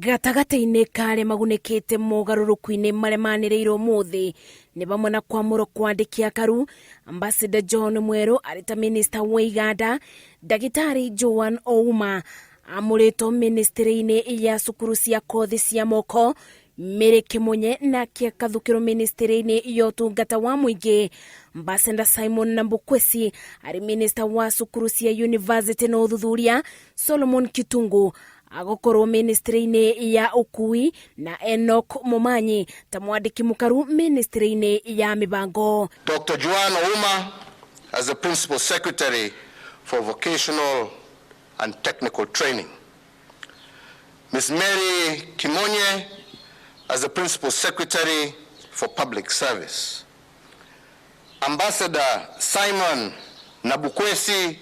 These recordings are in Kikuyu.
Gatagatĩ-inĩ ka arĩa magunĩkĩte mogarũrũku-inĩ marĩa manĩrĩirwo ũmũthĩ nĩ vamwe na kwamũrwo kwa andĩki akaru Ambassador John Mwerũ arĩ ta minista wa iganda, Ndagĩtarĩ Joan Ouma amũrĩtwo ministry-inĩ ya cukuru cia kothi cia moko, Mary Kimunye nake akathukĩrwo ministry-inĩ ya ũtungata wa mũingĩ, Ambassador Simon Nambukwesi arĩ minista wa cukuru cia university na ũthuthuria, Solomon Kitungu agũkorwo ministry-inĩ ya ũkui na Enoch Momanyi ta mwandĩki mũkaru ministry-inĩ ya mĩbango. Dr. Joan Ouma as the Principal Secretary for Vocational and Technical Training. Ms. Mary Kimonye as the Principal Secretary for Public Service. Ambassador Simon Nabukwesi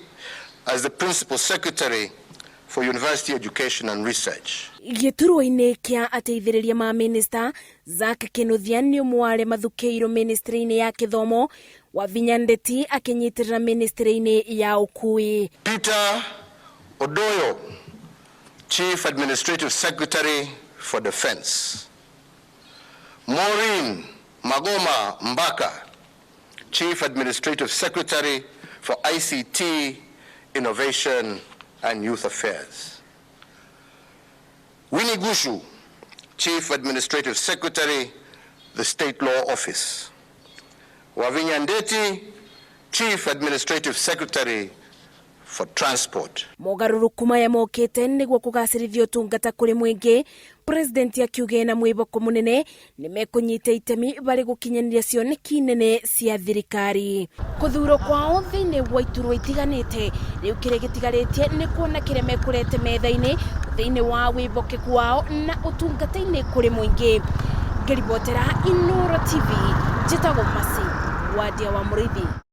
as the Principal Secretary for University Education and Research. Gĩturwa-inĩ kĩa ateithĩrĩria ma minista Zack Kinuthia nĩ ũmwe wa arĩa mathukĩirwo ministry-inĩ ya gĩthomo, Wavinya Ndeti akĩnyitĩrĩra ministry-inĩ ya ũkui. Peter Odoyo, Chief Administrative Secretary for Defense. Maureen Magoma Mbaka, Chief Administrative Secretary for ICT, Innovation and Youth Affairs. Winnie Gushu, Chief Administrative Secretary, the State Law Office. Wavinya Ndeti, Chief Administrative Secretary for Transport. Mogarũrũku maya mokĩte nĩguo kũgacĩrithia ũtungata kũrĩ mũingĩ. President akiuga na mwĩhoko mũnene nĩ mekũnyita itemi barĩ gũkinyanĩria cioneki nene cia thirikari. Kũthurwo kwao thĩinĩ wa iturwa itiganĩte rĩu kĩrĩa gĩtigarĩtie nĩ kuona kĩrĩa mekũrete metha-inĩ thĩinĩ wa wĩhokeku wao na ũtungata-inĩ kũrĩ mũingĩ. Ngĩribotera Inooro TV, njĩtagwo Mercy Wadia wa Mũrĩithi.